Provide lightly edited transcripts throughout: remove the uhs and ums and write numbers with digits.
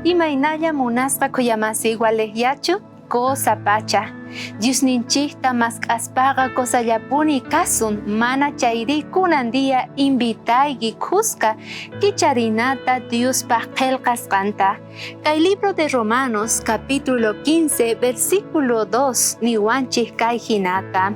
Imaynalla munasqa khuyamasi walejllachu? Cosa pacha. Diosninchikta mask'aspaqa cosallapuni kasun, mana chayrí kunan día invitayki khuska kicharinata Diospaj qhelqasqanta. Kay libro de Romanos capítulo 15 versículo 2 niwanchej kay jinata,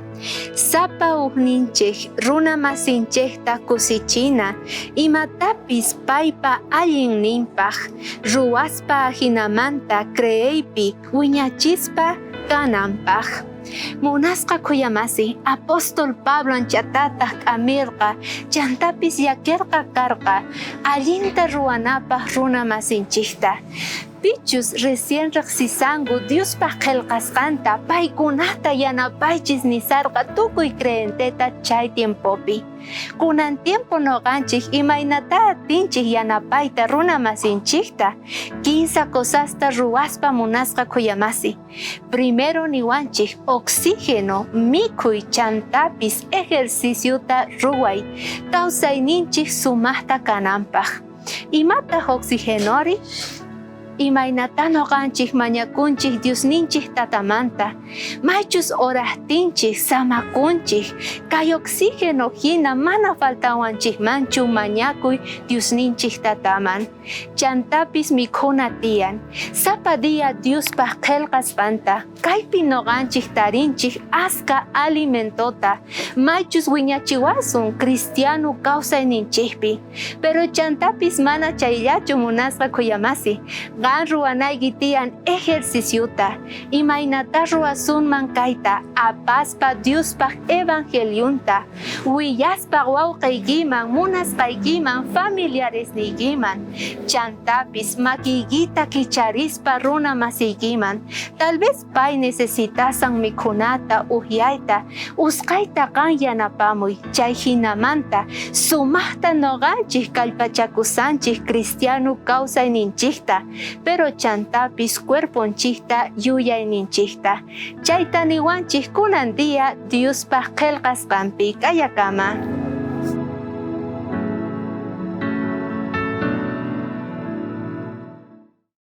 Sapa ujninchej runa masinchejta kusichina, imatapis paypa allinninpaj ruwaspa ajinamanta creeypi wiñachispa kananpaj. Munasqa khuyamasi, apóstol Pablo anchatataj k'amerqa, chantapis llakerqa karqa allinta ruwanapaj runa masinchejta. Pichus recién rejsisanku Diospaj qhelqasqanta, paykunata yanapaychis nisarqa tukuy creenteta chay tiempopi. Kunan tiempo noqanchej imaynatá atinchej yanapayta runa masinchejta? Kinsa cosasta ruwaspa munasqa khuyamasi. Primero niwanchej oxígeno mikhuy chantapis ejerciciota ruway kausayninchej sumajta kananpaj. Imataj oxigenori? Imaynatá noqanchej mañakunchej Diosninchej Tatamanta? Maychus orajtinchej samakunchej, kay oxígeno jina mana faltawanchejmanchu mañakuy Diosninchej Tataman. Chantapis mikhuna tiyan. Sapa día Diospaj qhelqasqanta, kaypi noqanchej tarinchej aska alimentota, maychus wiñachiwasun cristiano kausayninchejpi. Pero chantapis mana chayllachu munasqa khuyamasi, qan ruwanayki tiyan ejerciciota, imaynatá ruwasunman kayta apaspa Diospaj evangelionta, willaspa wawqeykiman, munasqaykiman, familiaresniykiman, chantapis makiykita kicharispa runa masiykiman. Tal vez pay necesitasan mikhunata, ujyayta, usqhayta qan yanapamuy. Chay jinamanta sumajta noqanchej kallpachakusanchej cristiano kausayninchejta, pero chantapis cuerponchejta, yuyayninchejta. Chayta niwanchej kunan día Diospaj qhelqasqanpi. K'ayakama.